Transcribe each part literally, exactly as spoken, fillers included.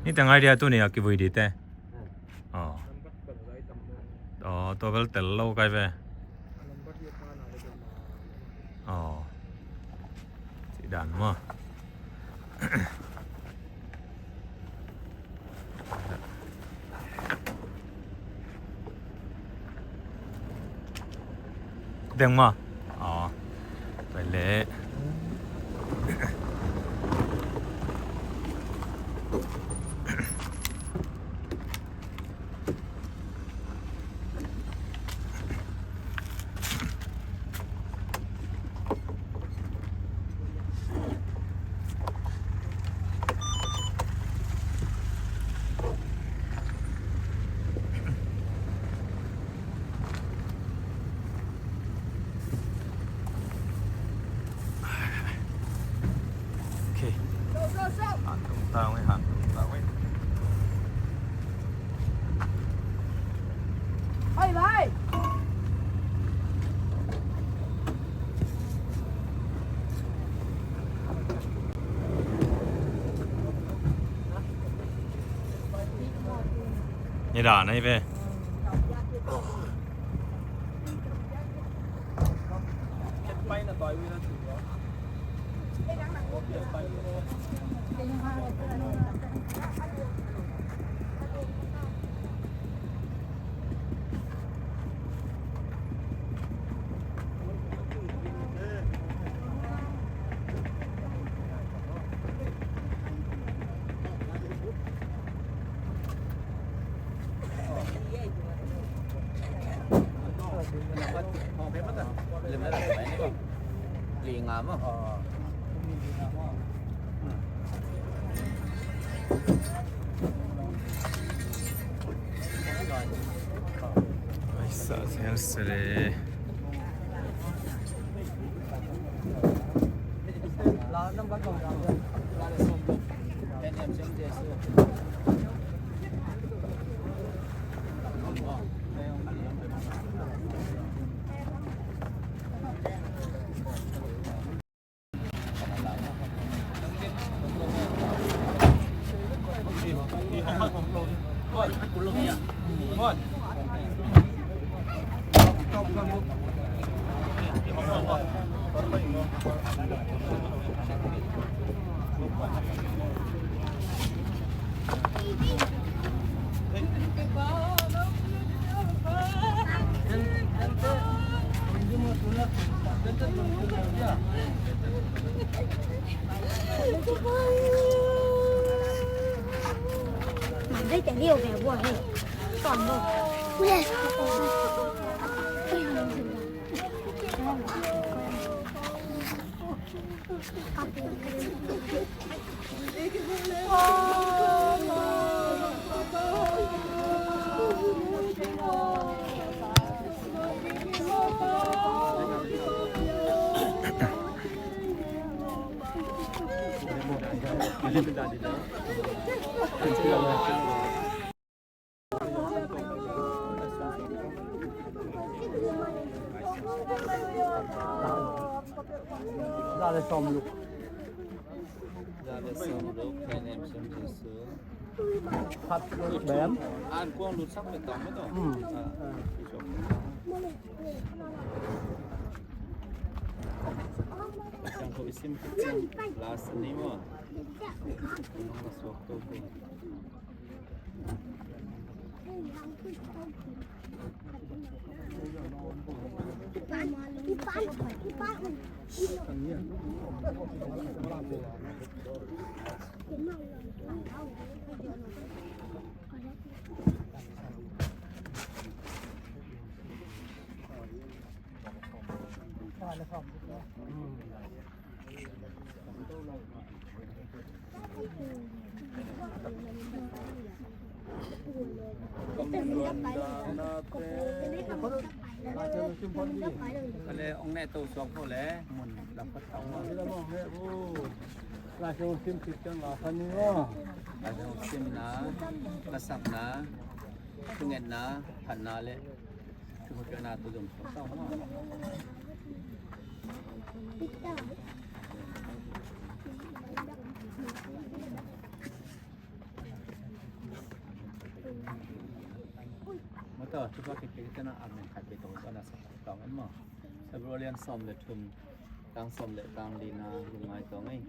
Niteng ai dia tuni a kivui dite. Aw. Aw, tua bel tel lo kai ve. Aw. Cih dan maw. Deng maw? Aw. Pai leh. Ok. Han tung ta ung ei, han tung ta ung ei. Oi, vai. Ni da nei ve. Sa sel sele. Mày thấy chả liêu mèo vua hả? Còn đâu. Za le sawm luk. Za le sawm luk, Kha Nem Sem Jesu. Khat luk bem. An kuang lut sak le tang me to. Hmm. Ah. Sang ko isim kit sang last ni mo. Suak to ko. Ale ong ne to suak ko le mun lam pat tau ma. Lai Siangtho sim kit ciang la sa ni ma. Lai Siangtho sim na, la sak na, thungetna, phatna le thungetna to zom suak tau ma. Thupha khit khit tena amen khat pei tong tona sa tong en maw. Hebrew lian sawm le thum, tang sawm le tang lina lungngai tong ei.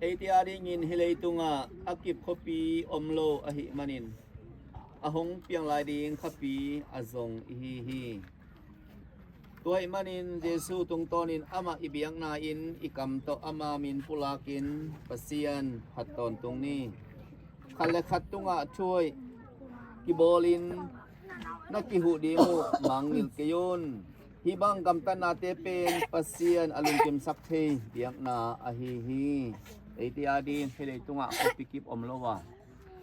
Eite adingin hih leitungah a kip khuapi om lo ahih manin a hong piang lai ding khuapi a zong ihi hi. Tua ahih manin Jesu tungtawnin amah i biakna-in i kam tawh ama min pulakin Pasian phat tawntung ni. Khat le khat tungah thuhoih kibawlin na kihuh ding uh mangngilh kei un. Hih bang gamtatnate pen Pasian a lungkimsak thei biakna ahi hi. Eite ading hih leitungah khuapi kip om lo a,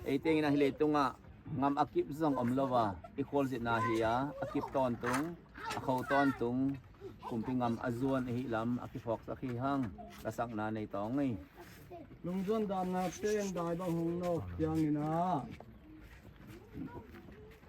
eite in ah hih leitungah ngam a kip zong om lo a, i khualzinna hi a, a kip tawntung, a kho tawntung, kumpi ngam a zuan ahi lam a kiphawksak hi hang. Lasakna nei tawng ei. Lungzuan dahna ten dai bang hong nawk ciangin ah,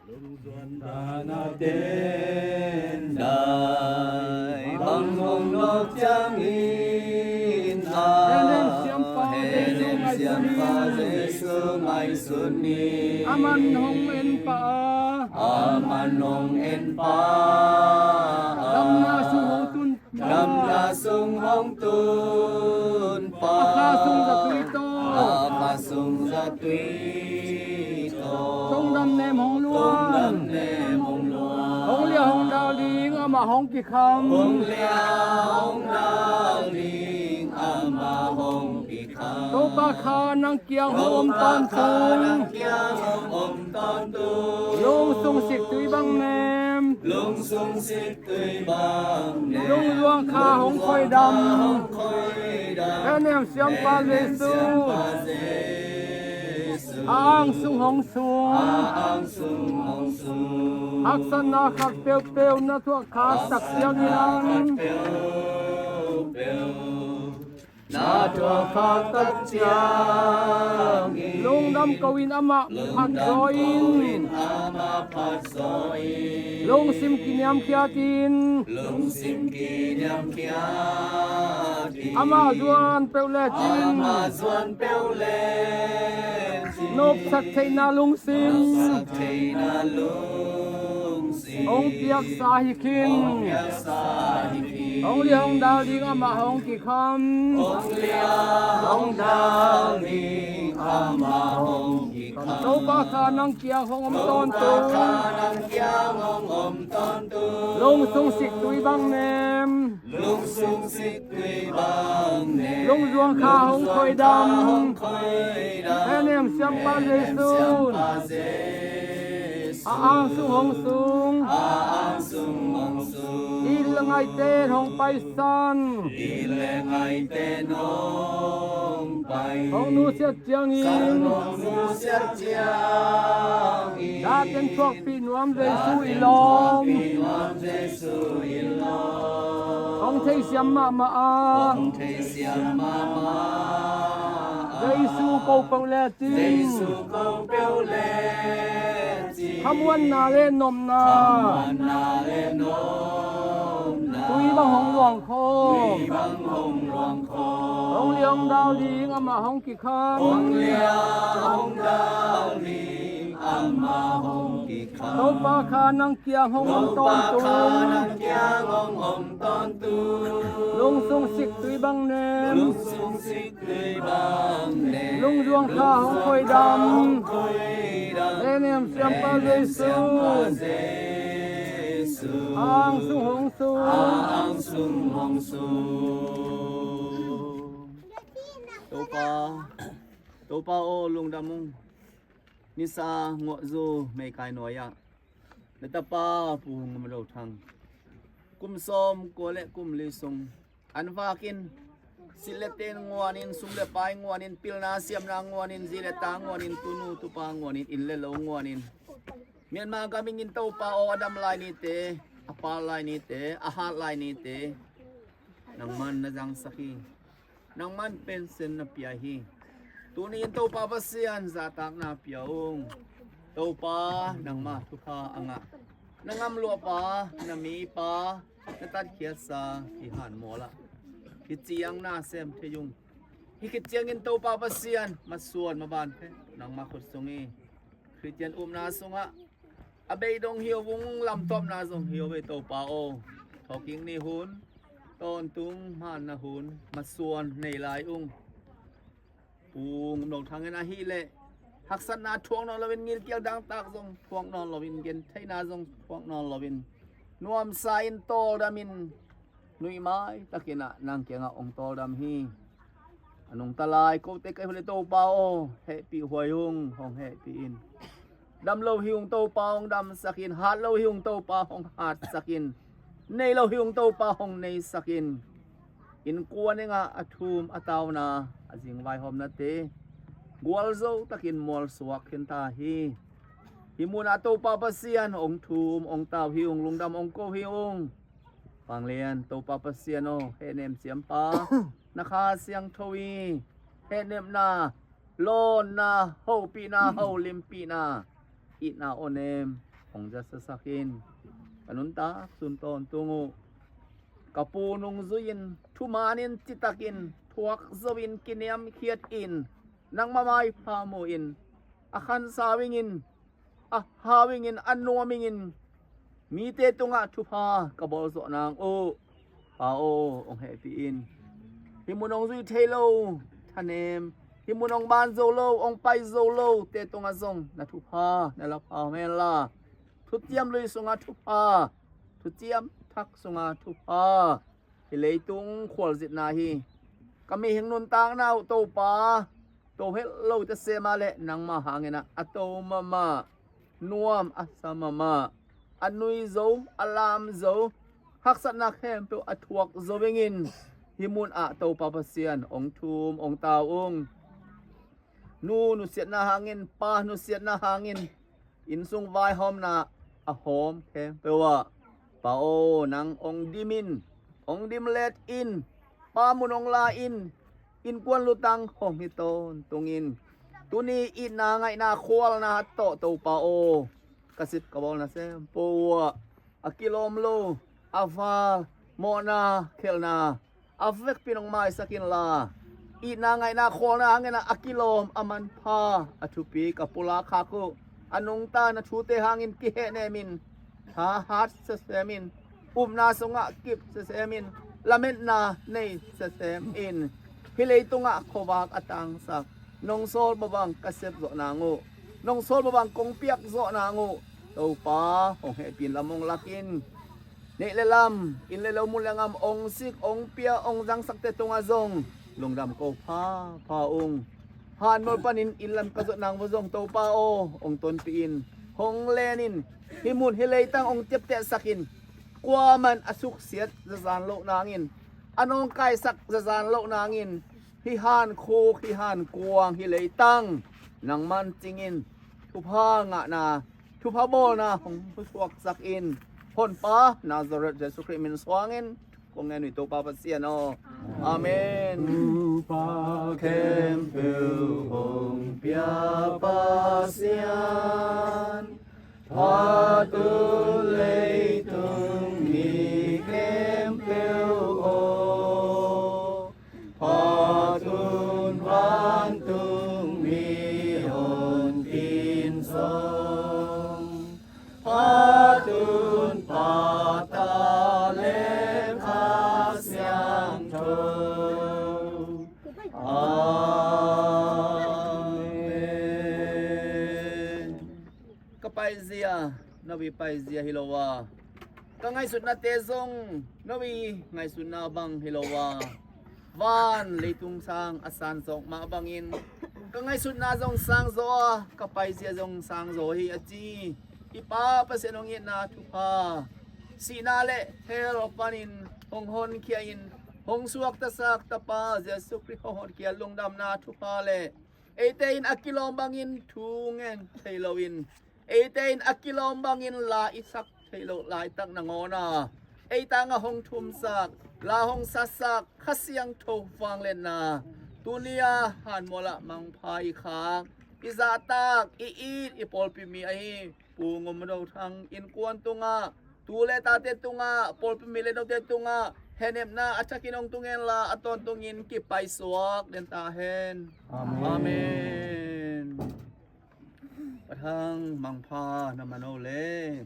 lungzuan dahna ten dai bang hong nawk ciangin ah, Henem Siampa Henem Jesu Siampa ngaihsun Jesu ngaihsun ni. Aman hong en pah a, Aman hong en pah a, damna sung hong tun pah, damna sung hong tun pah a, kha sung zatui tawh, a kha sung zatui tawh, tungdam nem hong luang, tungdam nem hong luang, hong liah hong dal ding amah hong kikham, hong liah hong dal ding amah hong kikham. Topa kha nang kiang hong om tawntung, Topa kha nang kiang hong om tawntung, lungsung siktui bang nem, lungsung siktui bang nem, lungzuang kha hong khoidam, lungzuang kha hong khoidam, Henem Siampa Henem Jesu, Siampa Jesu, a ang sung hong sung, a ang sung hong sung, haksatna khat peuhpeuh na thuak khak tak ciangin, haksatna khat peuhpeuh na thuak khak tak ciangin, lungdam ko-in amah phat zaw in, lungdam ko-in amah phat zaw in, lungsim kiniamkhiat in, lungsim kiniamkhiat in, amah zuan peuh lecin, amah zuan peuh lecin, nopsak theihna lungsim, nopsak theihna lungsim hong piaksa hi khin, hong piaksa hi khin, hong liah hong dal ding amah hong kikham, hong liah hong dal ding amah hong kikham. Topa kha nang kiang hong om tawntung, Topa kha nang kiang hong om tawntung, lungsung siktui bang nem, lungsung siktui bang nem, lungzuang kha hong khoidam, lungzuang kha hong khoidam, Henem Siampa Henem Jesu, Siampa Jesu, a ang sung hong sung, a ang sung hong sung, it le ngaihte hong paisan, it le ngaihte hong paisan, hong nusiat ciangin, hong nusiat ciangin, daten thuakpih nuam Jesu i lawm, daten thuakpih nuam Jesu i lawm, hong theisiam mahmah a, hong theisiam mahmah a, Jesu ko peuh lecin, Jesu ko peuh lecin, khamuanna le nopna, khamuanna le nopna, tui bang hong luang khawm, tui bang hong luang khawm, hong liah hong dal ding amah hong kikham, hong liah hong dal ding amah hong kikham, Topa kha nang kiang hong om tawntung, Topa kha nang kiang hong om tawntung, lungsung siktui bang nem, lungsung siktui bang nem, lungzuang kha hong khoidam, lungzuang kha hong khoidam, Henem Siampa Henem Jesu, Siampa Jesu, a ang sung hong sung, a ang sung hong sung. Topa, Topa aw, lungdam ung. Nisa nguahzu meikai nuai-ah na tapa Pu Hung Ngam Do Thang kum sawm kua le kum li sung an vakin, silh le ten nguanin, sum le pai nguanin, pilna siamna nguanin, zi le ta nguanin, tunu tupa nguanin, inn le lo nguanin, Myanmar gam ing in Topa aw, a dam lai nite, a pal lai nite, a hat lai nite, nangman na zangsak hi. Nangman pension na pia hi. Tuni in Topa Pasian zahtakna pia ung. Topa nangma thupha a ngah, na ngamluahpa, na mipa, na tatkhiatsa i hanmual ah hih ciang na sem thei ung. Hih khit ciangin Topa Pasian masuan maban phet nangma khut sung hi. Khristian upna sungah A bei dong hi lo ung, lamtawpna zong hi lo ve Topa aw. Thawhkik ni hun, tawntung hmanna hun, masuan nei lai ung. Pu Ngum No Thang in ahih leh haksatna thuak nawn loin, ngilkial dangtak zong thuak nawn loin, gentheihna zong thuak nawn loin, nuamsa in tawldam in, nuihmai takin ah nang kiangah hong tawldam hi. A nungta lai kote ka hih uh leh Topa aw, hehpih huai ung, hong hehpih in. Dam lo hi ung Topa, hong damsak in. Hat lo hi ung Topa, hong hatsak in. Nei lo hi ung Topa, hong neisak in. Innkuan eng ah a thum a tauna, a zing vaihawmnate gualzo takin mualsuak khin ta hi. Hih munah Topa Pasian hong thum hong tau hi ung, lungdam hong ko hi ung. Vanglian Topa Pasian aw, hehnem siampa, na Kha Siangtho i hehnemna, lawnna, hopihna, holimpihna, itna, awnem hong zasak in. Ka nuntak sun tawntung uh ka pu nungzui in, thuman in, citakin thuak zo in, kiniamkhiat in, nangmah maipha mu in, a khansau ingin, a hau ingin, a nuam ingin mite tungah thupha ka bawl zawh nang uh, Pa aw, hong hehpih in. Hih mun hong zui thei lo thanem, hih mun hong ban zo lo, hong pai zo lote tungah zong na thupha na lapha hong hen la, thuciam lui sungah thupha, thuciam thak sungah thupha. Hih leitung khualzinna hi. Ka mihing nuntakna uh Topa, to het lo ta se mah leh nangmah hangin ah a to mahmah, nuam a sa mahmah, a nui zo, a lam zo, haksatna khempeuh a thuak zo ingin, hih munah Topa Pasian hong thum hong tau ung. Nu nusiatna hangin, pa nusiatna hangin, innsung vaihawmna a hawm khempeuh ah, Pa aw, nang hong dim in, hong dim let in, Pa mun hong la in, innkuan lutang hong hi tawntung in. Tuni itna, ngaihna, khualna tawh Topa aw, ka sip ka bawl nasem po uh ah, a kilawm lo, a val, mawhna, khelhna a vekpi in hong maisak inla, itna, ngaihna, khualna hangin ah a kilawm, a manpha, a thupi ka pulak khak uh, a nungta na thute hangin kihehnem in, thahat sesem in, upna sungah kip sesem in, lametna nei sesem in. Hih leitungah khuavak a tangsak nong sawl mah bang ka sep zawh nang uh, nong sawl mah bang kong piak zawh nang uh, Topa hong hehpih in, lam hong lak in. Neih le lam, inn le lo, mun le gam hong sik, hong pia, hong zangsakte tungah zong lungdam ko phapha ung. Hanmual panin inn lam ka zuat nang uh zong Topa aw, hong tonpih in, hong len in. Hih mun, hih leitang hong ciaptehsak in. Kuaman a suksiat zazan loh nangin, a nawngkaisak zazan loh nangin, hih hankhuk, hih hankuang, hih leitang nangman cingin thupha ngahna, thupha bawlna hong suaksak in. Honpa Nazareth Jesu Khrih min suangin kong ngen uh hi, Topa Pasian aw. Amen. Thupha khempeuh hong pia Pasian, phatun leitung mi khempeuh aw, phatun vantung mi honpin zong, phatun Pa, Ta le Kha Siangtho. Amen. Ka paizia no i paizia hi lo a, ka ngaihsutnate zong no i ngaihsutna bang hi lo a, van leitung sang a sanzawk mah bangin, ka ngaihsutna zong sangzaw a, ka paizia zong sangzaw hi, a ci i Pa Pasian hong itna thupha, sihna le hell panin hong honkhia in, hong suaktasak Tapa Jesu Khrih hong honkhia lungdamna thupha le eite in a kilawm bangin thu ngen thei loin, eite in a kilawm bangin la i sak theih loh laitak nangawn a, ei tangah hong thumsak, la hong satsak Kha Siangtho vangliatna tuni-a hanmual ah mangpha i khak, i zahtak, i it, i pawlpi mi ahi Pu Ngum No Thang innkuan tungah, tu le tate tungah, pawlpi mi le note tungah hehnepna a thakin hong tung henla, a tawntungin kipaisuak den ta hen. Amen. Amen. Thang mangpha na mano le.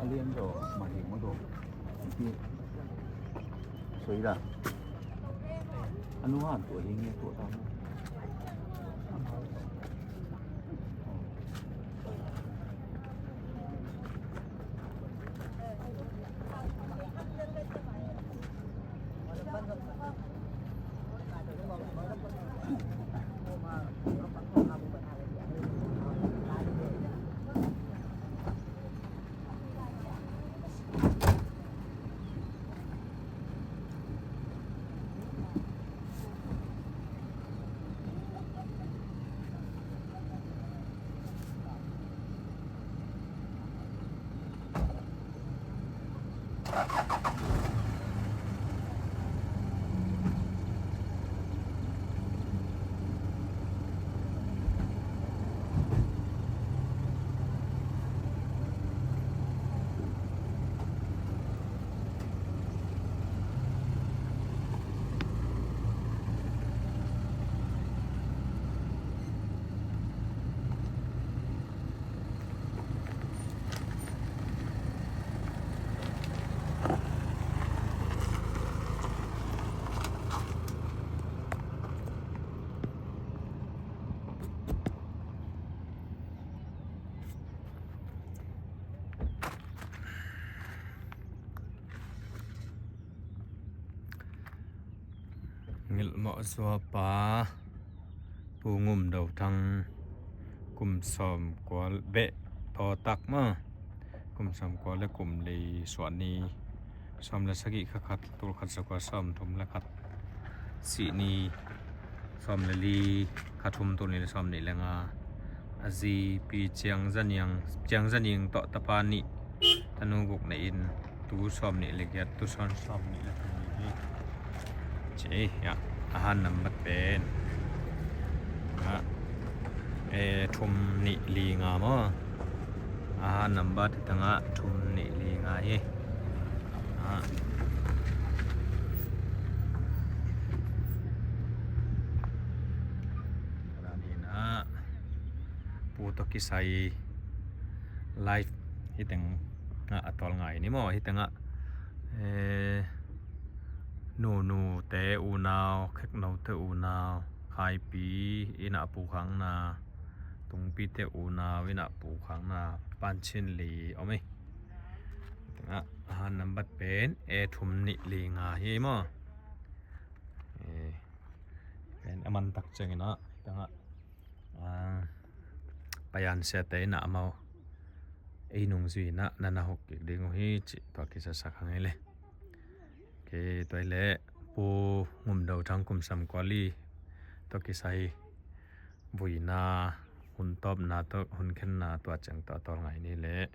A lian zaw mah hi maw, zaw. Soi dah. A nu han tua hi nge tua ta maw. Ngilh mawh zuapa Pu Ngum Do Thang kum sawm kua beh tawtak maw, kum sawm kua le kum li suah ni, sawm le sagih kha khat, tul khat za kua sawm thum le khat, sih ni sawm le li, kha thum, tul ni le sawm nih le nga. A zi Pi Ciang Za Niang, Ciang Za Niang tawh tapa nih, tanu guk nei in, tu sawm nih le giat, tu sawn sawm nih le thum ni hi. Ci hi a, a han nambat pen a, e, thum nih li nga maw. A han nambat hi tangah thum nih li nga hi. A, a, pu tawh kisai live hi tengah a tawl ngai ni maw, hi tengah, e, nunute unau, kheknote unau, khaipi inn ah pukhakna, tungpite unau inn ah pukhakna, panchin li om hi. Tengah a han nambat pen e thum nih li nga hi maw. E, pen a man tak ciangin ah tengah, a, payan siate inn ah amau ei nungzui in ah na na huk kik ding uh hi cih tua kisasak hang hi le. Kei tua hi leh Pu Ngum Do Thang kum sawm kua li tawh kisai vuina, hun tawpna tawh hun khenna tua ciang tawh a tawl ngai ni leh.